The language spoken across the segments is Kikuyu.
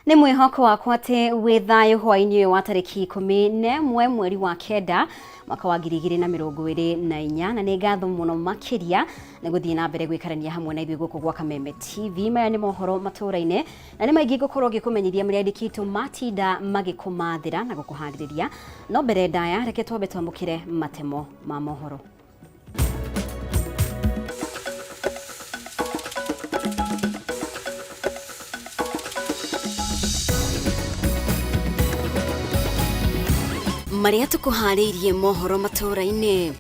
Nĩ mwĩhoko wakwa atĩ wĩ thayũ hwaĩ-inĩ ũyũ wa tarĩki 11 mweri wa 9 mwaka wa 2024, na nĩ ngatho mũno makĩria nĩ gũthiĩ na mbere gwĩkarania hamwe na ithuĩ gũkũ gwa Kameme TV. Maya nĩ mohoro matũũra-inĩ na nĩ maingĩ ngũkorwo ngĩkũmenyithia marĩa andĩkĩtwo matinda magĩkũmathĩra na gũkũharĩrĩria, no mbere ndaya reke twambe twamũkĩre matemo ma mohoro. Marĩa tũkũharĩirie mohoro matũũra-inĩ.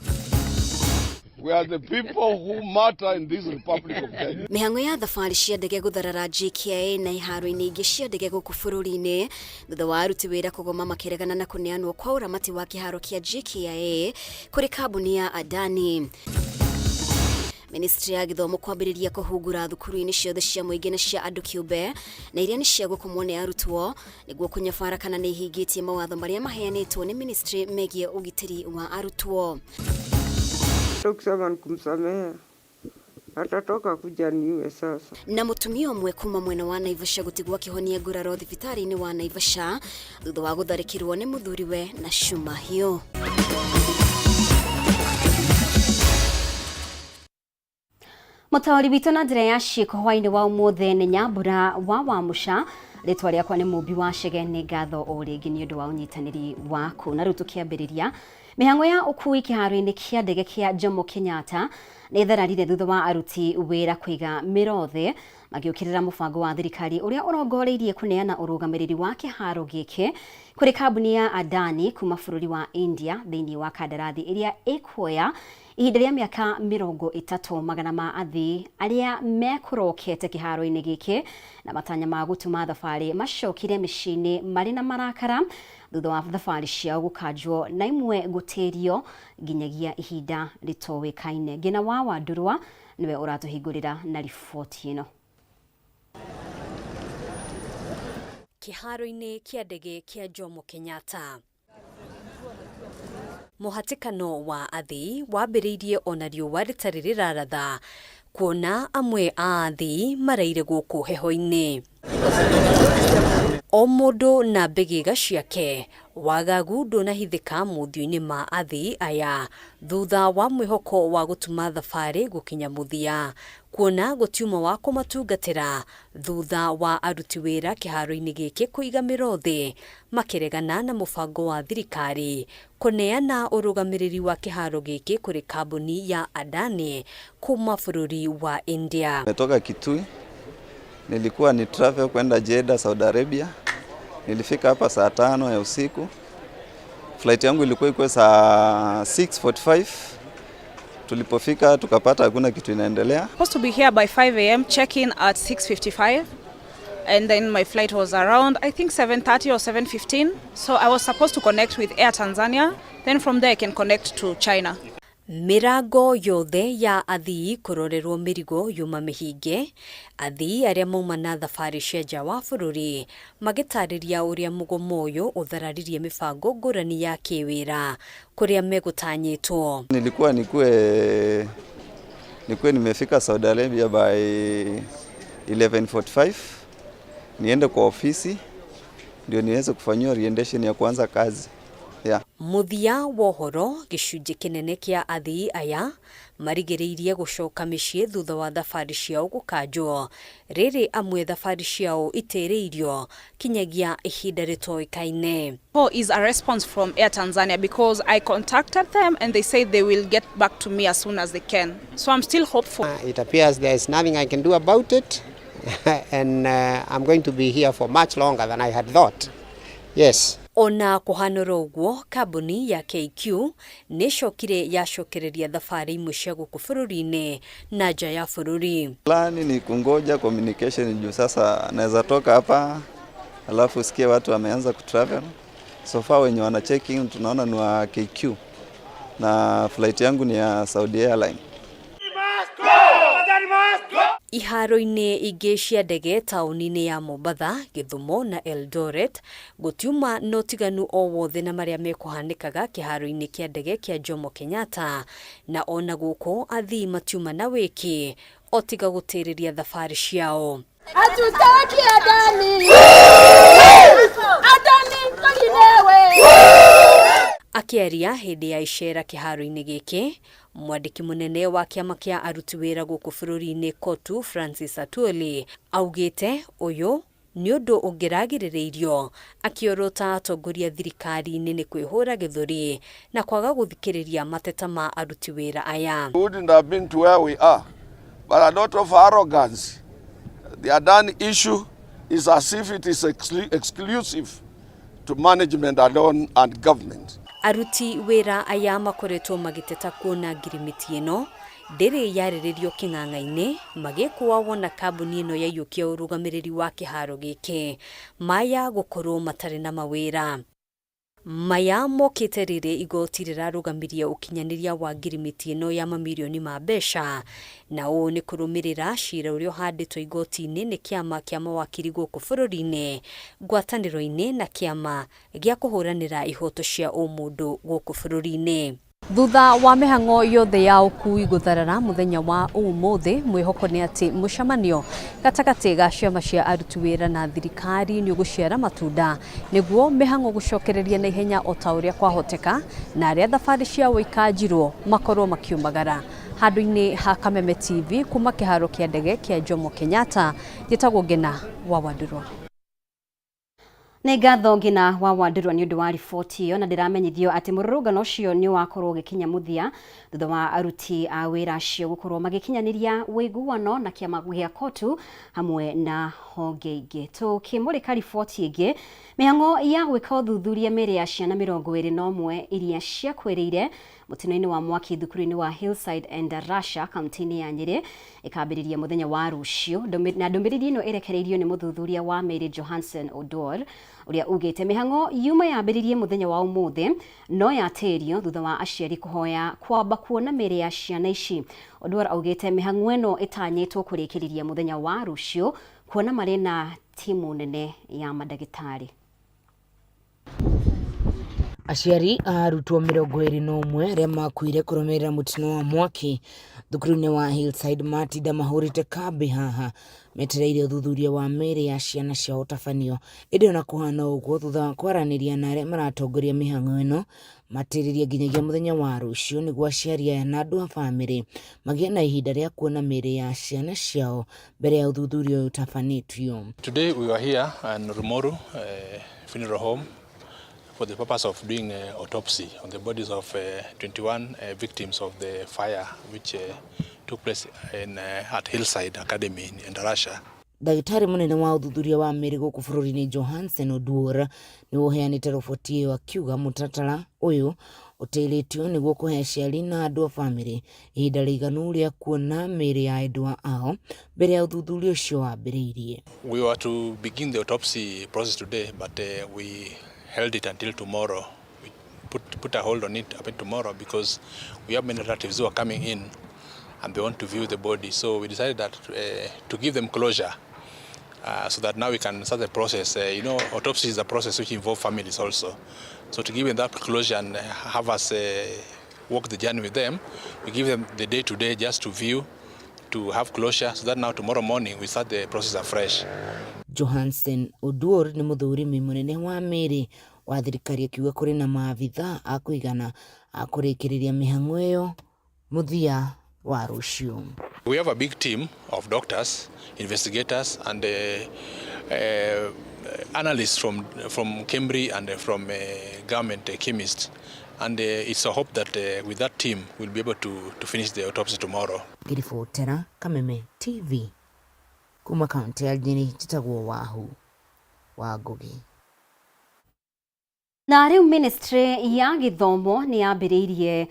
We are the people who matter in this Republic of Kenya. Mĩhang'o ya thabarĩ cia ndege gũtharara JKIA na iharo-inĩ ingĩ cia ndege gũkũ bũrũri-inĩ thutha wa aruti wĩra kũgoma makĩregana na kũneanwo kwa ũramati wa kĩharo kĩa JKIA kũrĩ kambuni ya Adani. Ministry ya gĩthomo kwambĩrĩria kũhungura thukuru-inĩ ciothe cia mũingĩ na cia andũ kĩũmbe na iria nĩ cia gũkomwo nĩ arutwo nĩguo kũnyabara kana nĩ ihingĩtie mawatho marĩa maheanĩtwo nĩ ministry megiĩ ũgitĩri wa arutwo. Kusema ni kumsamehe, atatoka kuja niue sasa. Na mũtumia ũmwe kuma mwena wa Naivasha gũtigwo akĩhonia nguraro thibitarĩ-inĩ wa Naivasha thutha wa gũtharĩkĩrwo nĩ mũthuriwe na cuma hiũ. Mũtaũri witũ na njĩra ya ciĩko hwaĩ-inĩ wa ũmũthĩ nĩ Nyambura wa Wamũca. Rĩtwa rĩakwa nĩ Mũmbi wa Chege. Nĩ ngatho o rĩngĩ nĩ ũndũ wa ũnyitanĩri waku. Na rĩu tũkĩambĩrĩria mĩhang'o ya ũkui kĩharo-inĩ kĩa ndege kĩa Jomo Kenyatta nĩ ĩthararire thutha wa aruti wĩra kũiga mĩro thĩ magĩũkĩrĩra mũbango wa thirikari ũrĩa ũrongoreirie kũneana ũrũgamĩrĩri wa kĩharo gĩkĩ kũrĩ kambuni ya Adani kuma bũrũri wa India thĩinĩ wa kandarathi ĩrĩa ĩkuoya ihinda rĩa mĩaka 30. Magana ma athii arĩa mekũrokete kĩharo-inĩ gĩkĩ na matanya ma gũtuma thabarĩ macokire mĩciĩ-inĩ marĩ na marakara thutha wa thabarĩ ciao gũkanjwo na imwe gũtĩrio nginyagia ihinda rĩtowĩkaine. Ngina wa Wandurwa nĩwe ũratũhingũrĩra na riboti ĩno. Kĩharo-inĩ kĩa ndege kĩa Jomo Kenyatta, mũhatĩkano wa athii wambĩrĩirie ona riũa rĩtarĩ rĩraratha, kuona amwe a athii maraire gũkũ heho-inĩ, o mũndũ na mbĩgĩga ciake. Wagagu ndũnahithĩka mothiũ-inĩ ma athii aya thutha wa mwĩhoko wa gũtuma thabarĩ gũkinya mũthia, kuona gũtiuma wa kũmatungatĩra thutha wa aruti wĩra kĩharo-inĩ gĩkĩ kũiga mĩro thĩ makĩregana na mũbango wa thirikari kũneana ũrũgamĩrĩri wa kĩharo gĩkĩ kũrĩ kambuni ya Adani kuma bũrũri wa India. Nimetoka Kitui, nilikuwa ni travel kwenda Jeddah, Saudi Arabia. Nilifika hapa saa 5 ya usiku. Flight yangu ilikuwa ikuwe saa 6:45. Tulipofika tukapata hakuna kitu inaendelea. Supposed to be here by 5 a.m., check in at 6:55, and then my flight was around, I think, 7:30 or 7:15. So I was supposed to connect with Air Tanzania. Then from there I can connect to China. Mĩrango yothe ya athii kũrorerwo mĩrigo yuma mĩhinge, athii arĩa mauma na thabarĩ cia nja wa bũrũri magĩtarĩria ũrĩa mũgomo ũyũ ũthararirie mĩbango ngũrani ya kĩwĩra kũrĩa megũtanyĩtwo. Nilikuwa nikuwe nimefika Saudi Arabia by 11:45, niende kwa ofisi ndio niweze kufanyiwa orientation ya kuanza kazi. Yeah. Mũthia wa ũhoro, gĩcunjĩ kĩnene kĩa athii aya marigĩrĩirie gũcoka mĩciĩ thutha wa thabarĩ ciao gũkanjwo, rĩrĩ amwe thabarĩ ciao itĩrĩirio kinyagia ihinda rĩtoĩkaine. Oh, is a response from Air Tanzania because I contacted them and they said they will get back to me as soon as they can. So I'm still hopeful. It appears there is nothing I can do about it, and I'm going to be here for much longer than I had thought. Yes. Ona kũhanũra ũguo, kambuni ya KQ nĩ ĩcokire yacokereria thabarĩ imwe cia gũkũ bũrũri-inĩ na nja ya bũrũri. Plan ni kungoja communication juu sasa naweza toka hapa alafu usikie watu wameanza kutravel. So far wenye wana check in tunaona ni wa KQ na flight yangu ni ya Saudi Airline. Iharo-inĩ ingĩ cia ndege taũni-inĩ ya Mombatha, Gĩthumo na Eldoret gũtiuma na ũtiganu o wothe na marĩa mekũhanĩkaga kĩharo-inĩ kĩa ndege kĩa Jomo Kenyatta, na ona gũkũ athii matiuma na wĩki o tiga gũtĩrĩria thabarĩ ciao. Hatutaki Adani. Adani kolinewe. Akĩaria hĩndĩ ya icera kĩharo-inĩ gĩkĩ, mwandĩki mũnene wa kĩama kĩa aruti wĩra gũkũ bũrũri-inĩ KOTU Francis Atwoli augĩte ũyũ nĩ ũndũ ũngĩragirĩrĩirio, akĩorota atongoria thirikari-inĩ nĩ kwĩhũra gĩthũri na kwaga gũthikĩrĩria mateta ma aruti wĩra aya. We wouldn't have been to where we are, but a lot of arrogance. The Adani issue is as if it is exclusive to management alone and government. Aruti wĩra aya makoretwo magĩteta kuona ngirimiti ĩno ndĩrĩ yarĩrĩrio kĩng'ang'a-inĩ, magĩkũa wona kambuni ĩno yaiyũkia ũrũgamĩrĩri wa kĩharo gĩkĩ maya gũkorwo matarĩ na mawĩra. Maya mokĩte rĩrĩ igoti rĩrarũgamirie ũkinyanĩria wa ngirimiti ĩno ya mamirioni ma mbeca, na ũũ nĩ kũrũmĩrĩra cira ũrĩa ũhandĩtwo igoti-inĩ nĩ kĩama kĩa mawakiri gũkũ bũrũri-inĩ ngwatanĩro-inĩ na kĩama gĩa kũhũranĩra ihoto cia ũmũndũ gũkũ bũrũri-inĩ. Thutha wa mĩhang'o yothe ya ũkui gũtharara mũthenya wa ũmũthĩ, mwĩhoko nĩ atĩ mũcemanio gatagatĩ ga ciama cia aruti wĩra na thirikari nĩ ũgũciara matunda nĩguo mĩhang'o gũcokereria na ihenya o ta ũrĩa kwahoteka, na arĩa thabarĩ ciao ikanjirwo makorwo makiumagara. Handũ-inĩ ha Kameme TV kuma kĩharo kĩa ndege kĩa Jomo Kenyatta, njĩtagwo Ngena wa Wandũrwa. Nĩ ngatho Ngina wa Wandũrwa nĩ ũndũ wa riboti ĩyo, na ndĩramenyithio atĩ mũrũrũngano ũcio nĩ wakorwo ũgĩkinya mũthia thutha wa aruti a wĩra acio gũkorwo magĩkinyanĩria ũiguano na kĩama gĩa KOTU hamwe na honge ingĩ. Tũkĩmũrĩka riboti ĩngĩ, mĩhang'o ya gwĩka ũthuthuria mĩĩrĩ ya ciana 21 iria ciakuĩrĩire mũtino-inĩ wa mwaki thukuru-inĩ wa Hillside Endarasha kaunti-inĩ ya Nyĩrĩ ĩkambĩrĩria mũthenya wa rũciũ, na ndũmĩrĩri ĩno ĩrekereirio nĩ mũthuthuria wa mĩĩrĩ Johansen Odor ũrĩa ugĩte mĩhang'o yuma yambĩrĩrie mũthenya wa ũmũthĩ no yatĩrio thutha wa aciari kũhoya kwamba kuona mĩĩrĩ ya ciana ici. Odor augĩte mĩhang'o ĩno ĩtanyĩtwo kũrĩkĩrĩria mũthenya wa rũciũ kuona marĩ na timu nene ya mandagĩtarĩ. Aciari a arutwo 21 arĩa makuire kũrũmĩrĩra mũtino wa mwaki thukuru-inĩ wa Hillside matinda mahũrĩte kambĩ haha metereire ũthuthuria wa mĩĩrĩ ya ciana ciao ũtabanio. Ĩndĩ ona kũhana ũguo, thutha wa kwaranĩria na arĩa maratongoria mĩhang'o ĩno, matĩrĩrie nginyagia mũthenya wa rũciũ nĩguo aciari aya na andũ a bamĩrĩ magĩe na ihinda rĩa kuona mĩĩrĩ ya ciana ciao mbere ya ũthuthuria ũyũ ũtabanĩtio. Today we were here in Rumoru Funeral Home for the purpose of doing autopsy on the bodies of 21 victims of the fire which took place at Hillside Academy in Endarasha. Ndagĩtarĩ mũnene wa ũthuthuria wa mĩĩrĩ gũkũ bũrũri-inĩ Johansen Oduor nĩwe ũheanĩte roboti ĩyo akiuga mũtaratara ũyũ ũtĩrĩtio nĩguo kũhe aciari na andũ a bamĩrĩ ihinda rĩiganu rĩa kuona mĩĩrĩ ya endwa ao mbere ya ũthuthuria ũcio wambĩrĩirie. We were to begin the autopsy process today, but we held it until tomorrow. We put a hold on it up until tomorrow because we have many relatives who are coming in and they want to view the body. So we decided that to give them closure so that now we can start the process. Autopsy is a process which involves families also. So to give them that closure and have us walk the journey with them, we give them the day to day just to view, to have closure, so that now tomorrow morning we start the process afresh. Johansen Oduor nĩ mũthũrimi mũnene wa mĩĩrĩ wa thirikari akiuga kũrĩ na maabithaa a kũigana a kũrĩkĩrĩria mĩhang'o ĩyo mũthia wa rũciũ. We have a big team of doctors, investigators and analysts from Cambridge and from government chemists, and it's a hope that with that team we'll be able to finish the autopsy tomorrow. Ngĩribotera Kameme TV kuma kaunti ya Nyeri, njĩtagwo Wahu wa Ngugi. Na rĩu ministry ya gĩthomo nĩ yambĩrĩirie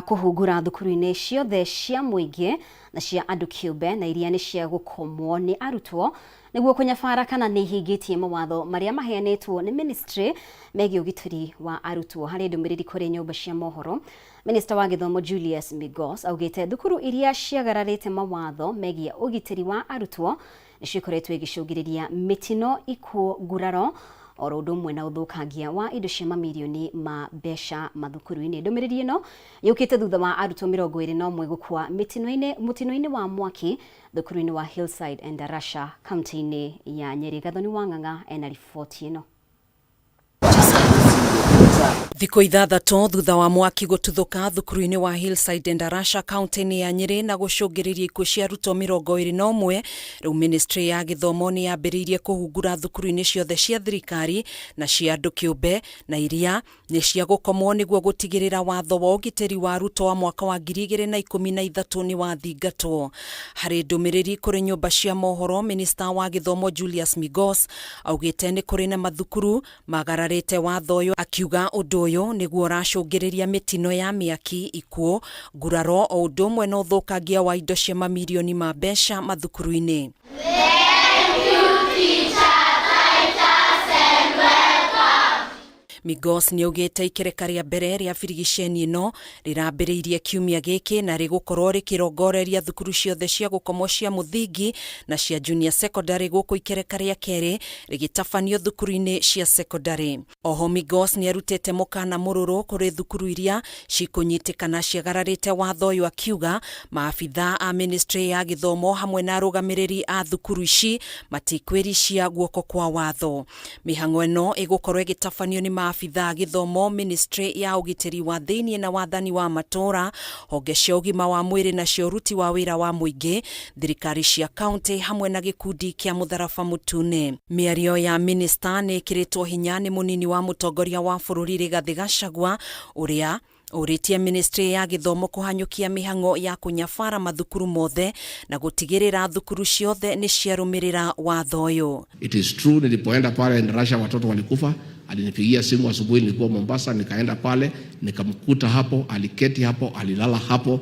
kũhungura thukuru-inĩ ciothe cia mũingĩ na cia andũ kĩũmbe na iria nĩ cia gũkomwo nĩ arutwo Nĩguo kũnyabara kana nĩ ihingĩtie mawatho marĩa maheanĩtwo nĩ ministry megiĩ ũgitĩri wa arutwo. Harĩ ndũmĩrĩri kũrĩ nyũmba cia mohoro, Minista wa gĩthomo Julius Migos augĩte thukuru iria ciagararĩte mawatho megiĩ ũgitĩri wa arutwo nĩcio ikoretwo igĩcũngĩrĩria mĩtino, ikuũ, nguraro oro ũndũ ũmwe na ũthũkangia wa indo cia mamirioni ma mbeca mathukuru-inĩ. Ndũmĩrĩri ĩno yũkĩte thutha wa arutwo 21 gũkua mĩtino-inĩ mũtino-inĩ wa mwaki thukuru-inĩ wa Hillside Endarasha kaunti-inĩ ya Nyeri. Gathoni wa Ng'ang'a ena riboti ĩno. Thikũ 6 thutha wa mwaki gũtuthũka thukuru-inĩ wa Hillside Endarasha kaunti-inĩ ya Nyeri na gũcũngĩrĩria ikuũ cia arutwo 21, rĩu ministry ya gĩthomo nĩ yambĩrĩirie kũhungura thukuru-inĩ ciothe cia thirikari na cia andũ kĩũmbe na iria nĩ cia gũkomwo nĩguo gũtigĩrĩra watho wa ũgitĩri wa arutwo wa mwaka wa 2013 nĩ wathingatwo. Harĩ ndũmĩrĩri kũrĩ nyũmba cia mohoro, minista wa gĩthomo Julius Migos augĩte nĩ kũrĩ na mathukuru magararĩte watho ũyũ, akiuga ũndũ ũyũ nĩguo ũracũngĩrĩria mĩtino ya mĩaki, ikuũ, nguraro o ũndũ ũmwe na ũthũkangia wa indo cia mamirioni ma mbeca mathukuru-inĩ. Migos nĩ augĩte ikereka rĩa mbere rĩa birigiceni ĩno rĩrambĩrĩirie kiumia gĩkĩ na rĩgũkorwo rĩkĩrongoreria thukuru ciothe cia gũkomwo cia mũthingi na cia junior secondary gũkũ ikereka rĩa kerĩ rĩgĩtabanio thukuru-inĩ cia secondary. Oho Migos nĩ arutĩte mũkana mũrũrũ kũrĩ thukuru iria cikũnyitĩkana ciagararĩte watho ũyũ, akiuga maabitha a ministry ya gĩthomo hamwe na arũgamĩrĩri a thukuru ici matikwĩricia guoko kwa watho. Mĩhang'o ĩno ĩgũkorwo ĩgĩtabanio nĩ maabitha a gĩthomo, ministry ya ũgitĩri wa thĩinĩ na wathani wa matũũra, honge cia ũgima wa mwĩrĩ na cia ũruti wa wĩra wa mũingĩ, thirikari cia kaunti hamwe na gĩkundi kĩa mũtharaba mũtune. Mĩario ya minista nĩ ĩkĩrĩtwo hinya nĩ mũnini wa mũtongoria wa bũrũri Rigathĩ Gachagua ũrĩa ũrĩtie ministry ya gĩthomo kũhanyũkia mĩhang'o ya kũnyabara mathukuru mothe na gũtigĩrĩra thukuru ciothe nĩ ciarũmĩrĩra watho ũyũ. It is true, nilipoenda pale Endarasha watoto walikufa. Alinipigia simu asubuhi, nilikuwa Mombasa, nikaenda pale nikamkuta hapo, aliketi hapo, alilala hapo.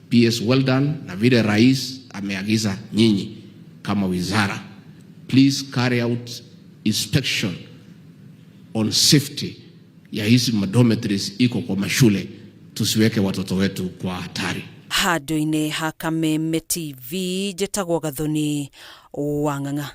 PS, well done. Na vile rais ameagiza nyinyi kama wizara, please carry out inspection on safety ya hizi dormitories iko kwa mashule, tusiweke watoto wetu kwa hatari. Handũ-inĩ ha Kameme TV njĩtagwo Gathoni wa Ng'ang'a.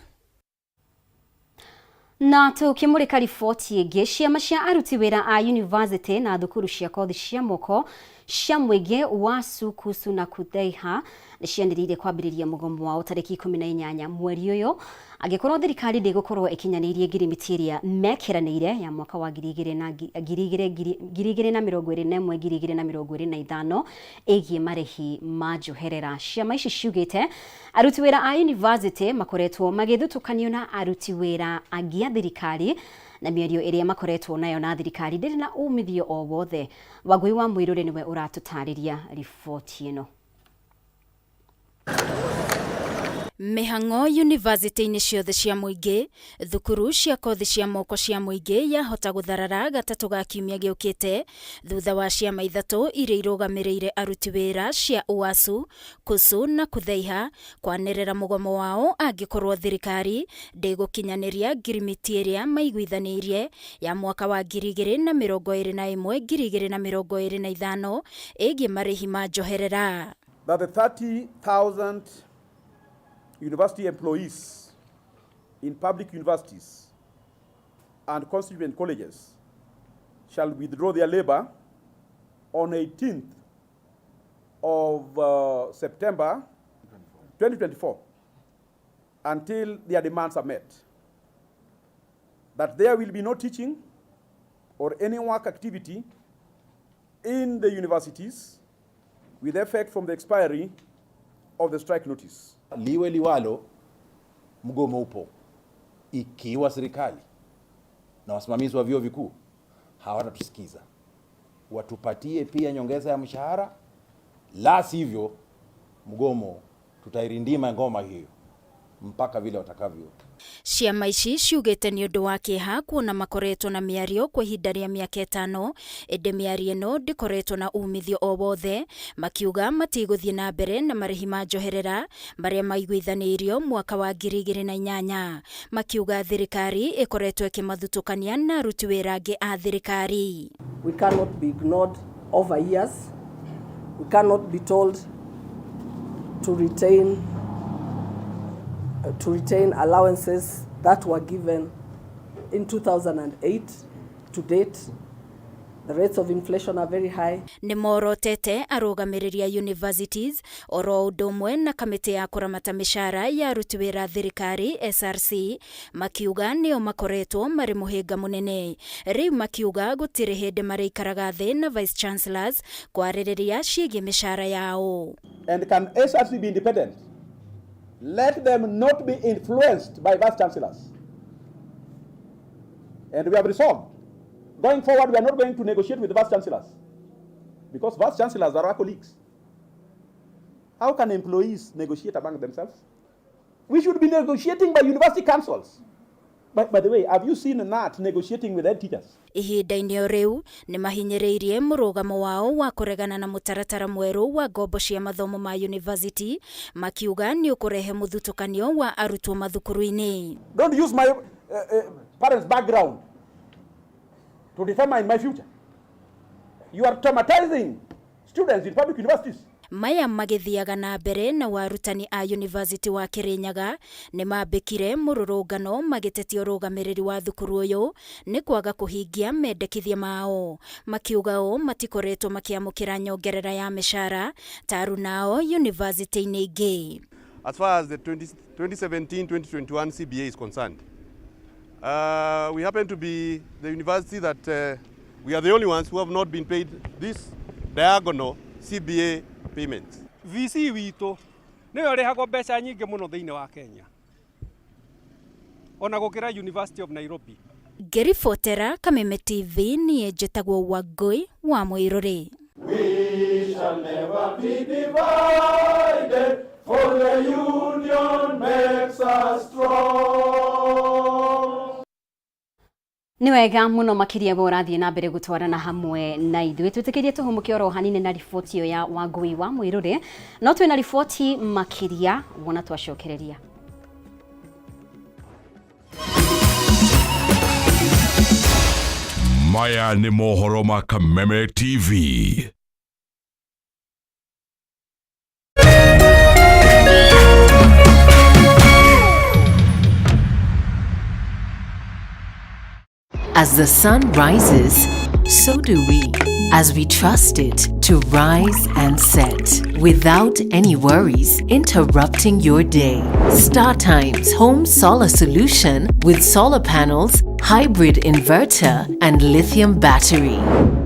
Na tukimurika riboti ĩngĩ, ciama cia aruti wĩra a university na thukuru cia kothi cia moko cia mũingĩ wa Sukusu na Kutheiha nĩ cianĩrĩire kwambĩrĩria mũgomo wao tarĩki 18 mweri ũyũ angĩkorwo thirikari ndĩgũkorwo ĩkinyanĩirie ngirimiti ĩrĩa mekĩranĩire ya mwaka wa 2021 2025 ĩgiĩ marĩhi ma njoherera. Ciama ici ciugĩte aruti wĩra a university makoretwo magĩthutũkanio na aruti wĩra angĩ a thirikari na mĩario ĩrĩa makoretwo nayo na thirikari ndĩrĩ na umithio o wothe. Wangũi wa Mũirũrĩ nĩwe ũratũtarĩria riboti ĩno. Mĩhang'o yunivasĩtĩ-inĩ ciothe cia mũingĩ, thukuru cia kothi cia moko cia mũingĩ yahota gũtharara gatatũ ga kiumia gĩũkĩte thutha wa ciama 3 iria irũgamĩrĩire aruti wĩra cia UASU, KUSU na Kutheiha kwanĩrĩra mũgomo wao angĩkorwo thirikari ndĩgũkinyanĩria ngirimiti ĩrĩa maiguithanĩirie ya mwaka wa 2021 2025 ĩgiĩ marĩhi ma njoherera. That the 30,000 university employees in public universities and constituent colleges shall withdraw their labor on 18th of September 2024 until their demands are met. That there will be no teaching or any work activity in the universities with effect from the expiry of the strike notice. Liwe liwalo, mgomo upo. Ikiwa serikali na wasimamizi wa vyuo vikuu hawatatusikiza, watupatie pia nyongeza ya mshahara, la sivyo mgomo tutairindima ngoma hiyo. mpaka vile watakavyo. Ciama ici ciugĩte nĩ ũndũ wa kĩeha kuona makoretwo na mĩario kwa ihinda rĩa mĩaka ĩtano, ĩndĩ mĩario ĩno ndĩkoretwo na umithio o wothe, makiuga matigũthiĩ na mbere na marĩhi ma njoherera marĩa maiguithanĩirio mwaka wa 2008, makiuga thirikari ĩkoretwo ĩkĩmathutũkania na aruti wĩra angĩ a thirikari. We cannot be ignored over years. We cannot be told to retain allowances that were given in 2008 to date. The rates of inflation are very high. Nĩ morotete arũgamĩrĩri a universities oro ũndũ ũmwe na kamĩtĩ ya kũramata mĩcara ya aruti wĩra thirikari SRC, makiuga nĩo makoretwo marĩ mũhĩnga mũnene. Rĩu makiuga gũtirĩ hĩndĩ marĩikaraga thĩ na vice chancellors kwarĩrĩria ciĩgiĩ mĩcara yao. And can SRC be independent? Let them not be influenced by vice chancellors. And we have resolved. Going forward, we are not going to negotiate with the vice chancellors, because vice chancellors are our colleagues. How can employees negotiate among themselves? We should be negotiating by university councils. By the way, have you seen KNUT negotiating with head teachers? Ihinda-inĩ o rĩu nĩ mahinyĩrĩirie mũrũgamo wao wa kũregana na mũtaratara mwerũ wa ngombo cia mathomo ma university, makiuga nĩ ũkũrehe mũthutũkanio wa arutwo mathukuru-inĩ. Don't use my parents' background to determine my future. You are traumatizing students in public universities. Maya magĩthiaga na mbere na warutani a University wa Kirinyaga nĩ mambĩkire mũrũrũngano magĩtetia ũrũgamĩrĩri wa thukuru ũyũ nĩ kwaga kũhingia mendekithia mao, makiuga ũũ matikoretwo makĩamũkĩra nyongerera ya mĩcara ta arunao university-inĩ ingĩ. As far as the 2017-2021 CBA is concerned, we happen to be the university that we are the only ones who have not been paid this diagonal CBA payments. VC witũ nĩwe ũrĩhagwo mbeca nyingĩ mũno thĩinĩ wa Kenya, ona gũkĩra University of Nairobi. Ngĩribotera Kameme TV, niĩ njĩtagwo Wangũi wa Mũirũrĩ. We shall never be divided, for the union makes us strong. Nĩ wega mũno makĩria we ũrathiĩ na mbere gũtwarana hamwe na ithuĩ. Twĩtĩkĩrie tũhũmũke oro hanini na riboti ĩyo ya Wangũi wa Mũirũrĩ, no twĩna riboti makĩria wona twacokereria. Maya nĩ mohoro ma Kameme TV. As the sun rises, so do we, as we trust it to rise and set without any worries interrupting your day. StarTimes Home Solar Solution with solar panels, hybrid inverter, and lithium battery,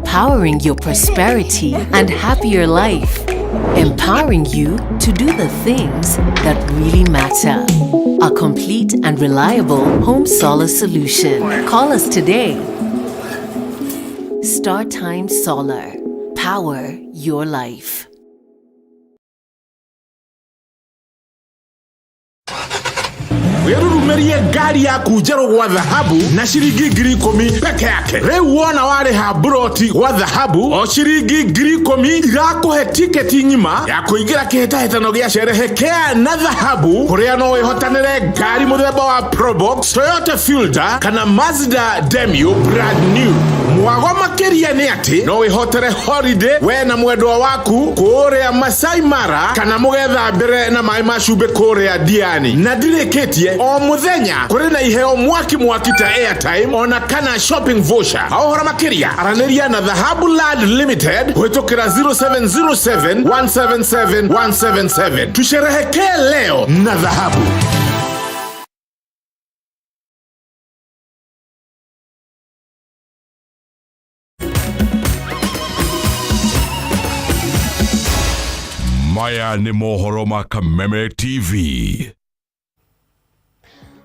powering your prosperity and happier life, empowering you to do the things that really matter. A complete and reliable home solar solution. Call us today. StarTimes Solar. Power your life. Wĩrurumerie ngari yaku njerũ gwa Dhahabu na ciringi 10,000 peke yake. Rĩu wona warĩha mburoti gwa Dhahabu o ciringi 10,000, irakũhe tiketi ng'ima ya kũingĩra kĩhĩtahĩtano gĩa Sherehekea na Dhahabu, kũrĩa no wĩhotanĩre ngari mũthemba wa Probox, Toyota Fielder kana Mazda Demio brand new. Mwago makĩria nĩ atĩ no wĩhotere holiday we na mwendwa waku kũrĩa Masai Mara, kana mũgethambĩre na maĩ ma cumbĩ kũrĩa Diani. Na ndirĩkĩtie, o mũthenya kũrĩ na iheo mwaki mwaki ta airtime ona kana shopping voucher. Ha ũhoro makĩria, aranĩria na Dhahabu Land Limited kũhĩtũkĩra 0707 177 177. Tusherehekee leo na Dhahabu. Maya nĩ mohoro ma Kameme TV.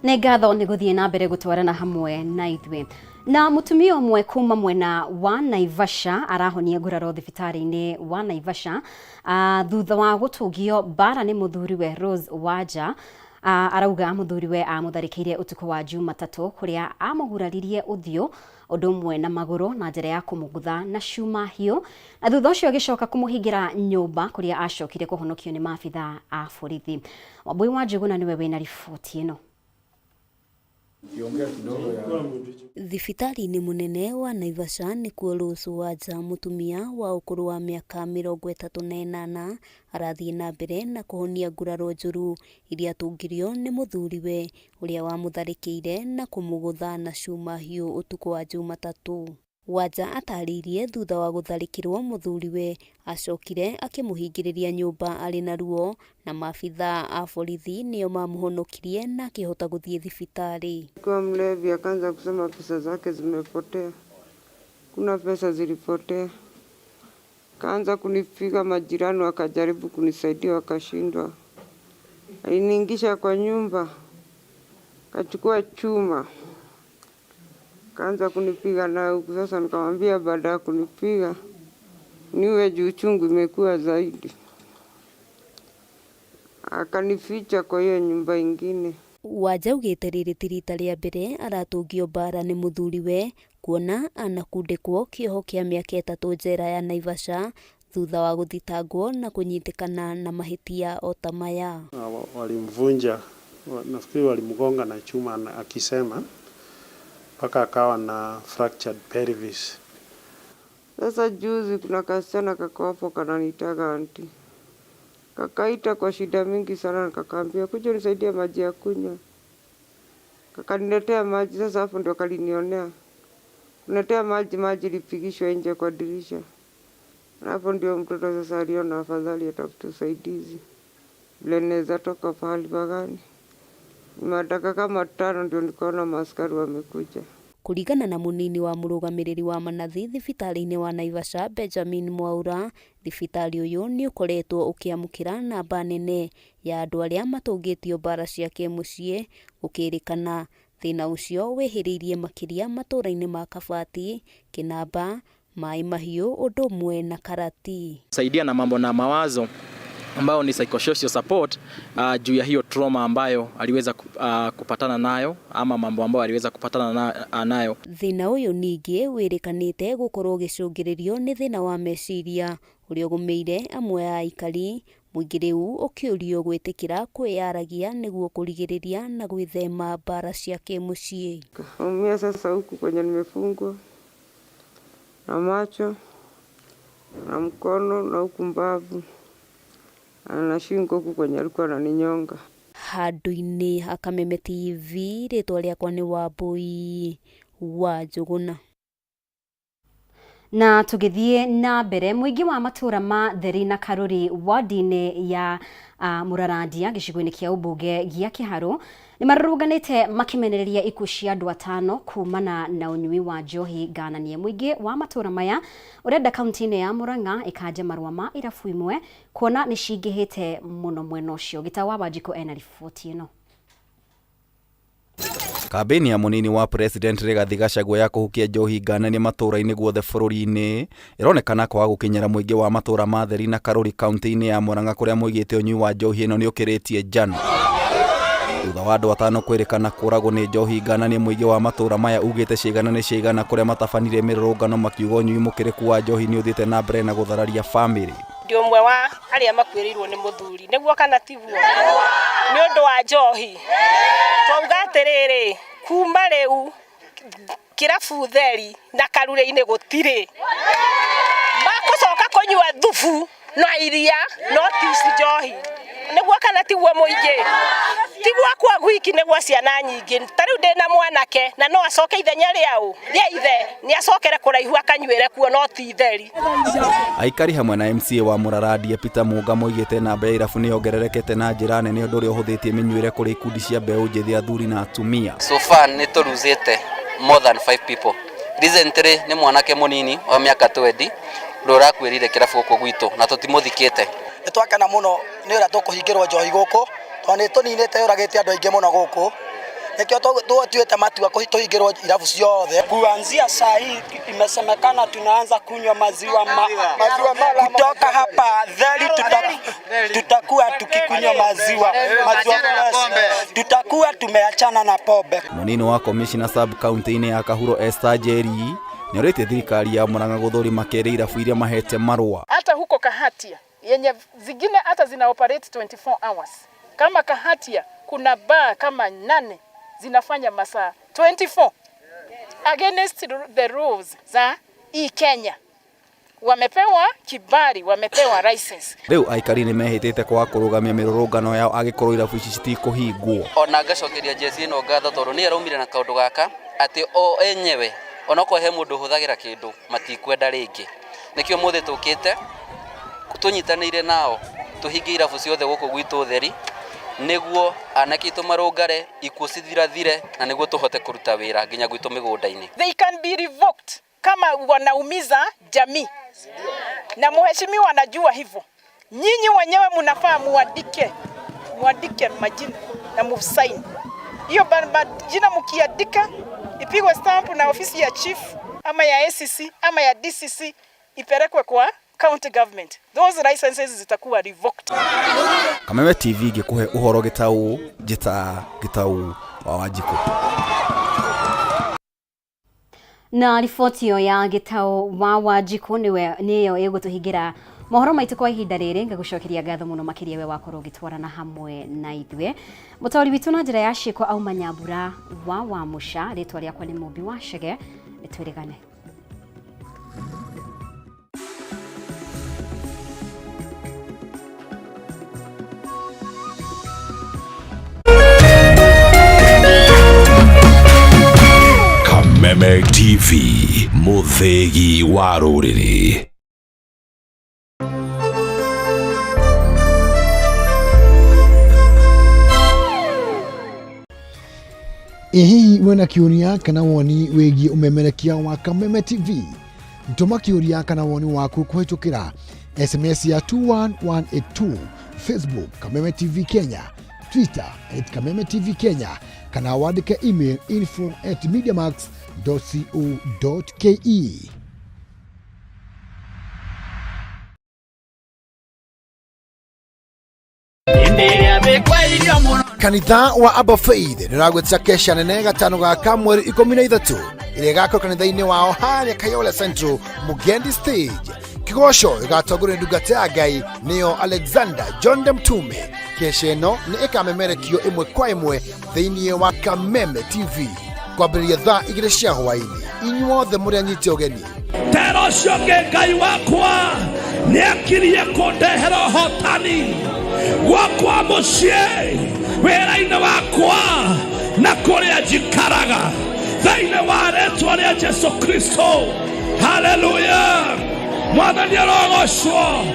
Nĩ ngatho nĩ gũthiĩ na mbere gũtwarana hamwe na ithuĩ. Na mũtumia ũmwe kuma mwena wa Naivasha arahonia nguraro thibitarĩ-inĩ wa Naivasha thutha wa gũtũngio mbara nĩ mũthuriwe Rose Wanja. Arauga mũthuriwe amũtharĩkĩire ũtukũ wa Jumatatũ kũrĩa amũguraririe ũthiũ ũndũ ũmwe na magũrũ na njĩra ya kũmũgũtha na cuma hiũ, na thutha ũcio agĩcoka kũmũhingĩra nyũmba kũrĩa acokire kũhonokio nĩ maabitha a borithi. Wambui wa Njũgũna nĩwe wĩna riboti ĩno. Thibitarĩ-inĩ mũnene wa Naivasha nĩkuo Rose Wanja mũtumia wa ũkũrũ wa mĩaka 38 arathiĩ na mbere na kũhonia nguraro njũru iria atũngirio nĩ mũthuriwe ũrĩa wamũtharĩkĩire na kũmũgũtha na cuma hiũ ũtukũ wa Jumatatũ. Wanja atarĩirie thutha wa gũtharĩkĩrwo mũthuriwe acokire akĩmũhingĩrĩria nyũmba arĩ na ruo na maabithaa a borithi nĩo mamũhonokirie na akĩhota gũthiĩ thibitarĩ. Alikuwa mlevi akaanza kusema pesa zake zimepotea. Kuna pesa zilipotea. Kaanza kunipiga, majirani wakajaribu kunisaidia wakashindwa. Aliniingisha kwa nyumba, kachukua chuma, kaanza kunipiga nayo huku. Sasa nikamwambia baada ya kunipiga niwe juu uchungu imekuwa zaidi. Akanificha kwa hiyo nyumba ingine. Wanja augĩte rĩrĩ ti rita rĩa mbere aratũngio mbara nĩ mũthuriwe kuona anakundĩkwo kĩoho kĩa mĩaka 3 njera ya Naivasha thutha wa gũthitangwo na kũnyitĩkana na mahĩtia o ta maya. Walimvunja, nafikiri walimgonga na chuma na akisema mpaka akawa na fractured pelvis. Sasa juzi kuna kasichana kako hapo kananiitaga auntie. Kakaita kwa shida mingi sana, nikakamwambia kuja unisaidie maji ya kunywa. Kakaniletea maji, sasa hapo ndio kalinionea. Kuniletea maji, maji ilipigishwa nje kwa dirisha. Na hapo ndio mtoto sasa aliona afadhali atafute usaidizi. Vile naweza toka pahali pagani. Madaka kama 5 ndio nikaona maaskari wamekuja. Kũringana na mũnini wa mũrũgamĩrĩri wa manathi thibitarĩ-inĩ wa Naivasha Benjamin Mwaura, thibitarĩ ũyũ nĩ ũkoretwo ũkĩamũkĩra namba nene ya andũ arĩa matũngĩtio mbara cia kĩmũciĩ, gũkĩrĩkana thĩna ũcio wĩhĩrĩirie makĩria matũũra-inĩ ma Kabati, Kĩnamba, Maĩ Mahiũ ũndũ ũmwe na Karati. Saidia na mambo na mawazo ambao ni psychosocial support juu ya hiyo trauma ambayo aliweza kupatana nayo ama mambo ambayo aliweza kupatana nayo. Thĩna ũyũ ningĩ wĩrĩkanĩte gũkorwo ũgĩcũngĩrĩrio nĩ thĩna wa meciria ũrĩa ũgũmĩire amwe a aikari, mũingĩ rĩu ũkĩũrio gwĩtĩkĩra kwĩyaragia nĩguo kũrigĩrĩria na gwĩthema mbara cia kĩmũciĩ. Umia sasa huku kwenye nimefungwa na macho na mkono na huku mbavu na shingo huku kwenye alikuwa ananinyonga. Handũ-inĩ ha Kameme TV, rĩtwa rĩakwa nĩ Wambui wa Njũgũna. Na tũgĩthiĩ na mbere, mũingĩ wa matũũra ma Theri na Karuri ward-inĩ ya Mũrarandia gĩcigo-inĩ kĩa ũmbunge gĩa Kĩharũ nĩ marũrũnganĩte makĩmenereria ikuũ cia andũ 5 kumana na ũnyui wa njohi ngananie. Mũingĩ wa matũũra maya ũrenda kaunti-inĩ ya Murang'a ĩkanje marũa ma irabu imwe kuona nĩ cingĩhĩte mũno mwena ũcio. Gĩtau wa Wanjikũ ena riboti ĩno. Kambĩini ya mũnini wa president Rigathi Gachagua ya kũhukia njohi ngananie matũũra-inĩ guothe bũrũri-inĩ ĩronekana kwaga gũkinyĩra mũingĩ wa matũũra ma Theri na Karuri kaunti-inĩ ya Murang'a kũrĩa moigĩte ũnyui wa njohi ĩno nĩ ũkĩrĩtie njano. Thutha wa andũ 5 kwĩrĩkana kũragwo nĩ njohi ngananie, mũingĩ wa matũũra maya ugĩte ciigana nĩ ciigana kũrĩa matabanirie mĩrũrũngano makiuga ũnyui mũkĩrĩku wa njohi nĩ ũthiĩte na mbere na gũthararia bamĩrĩ. Ndi ũmwe wa arĩa makuĩrĩirwo nĩ mũthuri, nĩguo kana tiguo? Nĩ ũndũ wa njohi. Twauga atĩrĩrĩ, kuma rĩu kĩrabu Theri na Karurĩ-inĩ gũtirĩ makũcoka kũnyua thubu na iria no ti njohi, nĩguo kana tiguo mũingĩ? Tiguo kwa gwiki nĩguo ciana nyingĩ. Ta rĩu ndĩna mwanake na no acoke ithenya rĩaũ rĩa ithe, nĩ acokere kũraihu akanyuĩre kuo no ti Theri. Aikari hamwe na MCA wa Mũrarandia Peter Munga moigĩte namba ya irabu nĩ yongererekete na njĩra nene, ũndũ ũrĩa ũhũthĩtie mĩnyuĩre kũrĩ ikundi cia mbeũ njĩthĩ, athuri na atumia. So far nĩ tũruzĩte more than 5 people. Recently nĩ mwanake mũnini wa mĩaka 20 ũrĩa ũrakuĩrĩire kĩrabu gũkũ gwitũ na tũtimũthikĩte. Nĩ twakena mũno nĩ ũrĩa tũkũhingĩrwo njohi gũkũ, tondũ nĩ tũninĩte yũragĩte andũ aingĩ mũno gũkũ. Nĩkĩo tũtuĩte matua tũhingĩrwo irabu ciothe. Kuanzia saa hii imesemekana tunaanza kunywa maziwa kutoka hapa Theri, tutakuwa tukikunywa maziwa maziwa fresh, tutakuwa tumeachana na pombe. Munini wa komishina sub county-inĩ ya Kahuro Esther Njeri nĩorĩtie thirikari ya Murang'a gũthũrima kerĩ irabu iria mahete marũa. Hata huko Kahatia yenye zingine hata zina operate 24 hours. Kama Kahatia kuna bar kama 8 zinafanya masaa 24 against the rules za hii Kenya. Wamepewa kibali, wamepewa license. Rĩu aikari nĩmehĩtĩte kwaga kũrũgamia mĩrũrũngano yao angĩkorwo irabu ici citikũhingwo. Ona ngacokeria jeci ĩno ngatho tondũ nĩ araumire na kaũndũ gaka atĩ o enyewe onokorwo he mũndũ ũhũthagĩra kĩndũ matikwenda rĩngĩ. Nĩkĩo ũmũthĩ tũkĩte tũnyitanĩire nao tũhinge irabu ciothe gũkũ gwitũ Theri nĩguo anake aitũ marũngare, ikuũ cithirathire na nĩguo tũhote kũruta wĩra nginya gwitũ mĩgũnda-inĩ. They can be revoked kama wanaumiza jamii. Na mheshimiwa anajua hivyo. Nyinyi wenyewe mnafaa muandike majina na musaini. Hiyo majina mkiandika ipigwe stamp na ofisi ya chief ama ya ACC ama ya DCC ipelekwe kwa county government. Those licenses zitakuwa revoked. Kameme TV ngĩkũhe ũhoro gĩtaũ njĩta gĩtaũ wa Wanjikũ. Na riboti ĩyo ya gĩtaũ wa Wanjikũ nĩyo ĩgũtũhingĩra mohoro maitũ kwa ihinda rĩrĩ. Ngagũcokeria ngatho mũno makĩria we wakorwo ũgĩtwarana hamwe na ithuĩ. Mũtaũri witũ na njĩra ya ciĩko auma Nyambura wa Wamũca, rĩtwa rĩakwa nĩ Mũmbi wa Chege, nĩtwĩrĩgane. Kameme TV, mũthĩgi wa rũrĩrĩ. Ĩ hihi wĩna kĩũria kana woni wĩgiĩ ũmemerekia wa Kameme TV? Tũma kĩũria kana woni waku kũhĩtũkĩra SMS ya 21182, Facebook Kameme TV Kenya, Twitter at Kameme TV Kenya, kana wandĩke email info@mediamax.co.ke. Kanitha wa Abba Faith nĩũragwĩtia kesha nene gatano gaka mweri 13 ĩrĩa ĩgakorwo kanitha-inĩ wao harĩa Kayole Central Mugendi Stage. Kĩgoco ĩgatongorio nĩ ndungata ya Ngai nĩyo Alexander John de Mtume. Kesha ĩno nĩ ĩkamemerekio ĩmwe kwa ĩmwe thĩinĩ wa Kameme TV kwambĩrĩria thaa 2 cia hwaĩ-inĩ. Inyuothe mũrĩ anyite ũgeni. Tera ũcio ũngĩ Ngai wakwa nĩakirie kũndehera ũhotani gwakwa mũciĩ, wĩra-inĩ wakwa na kũrĩa njikaraga, thĩinĩ wa rĩtwa rĩa Jesu Kristo. Haleluya! Mwathani arogocwo.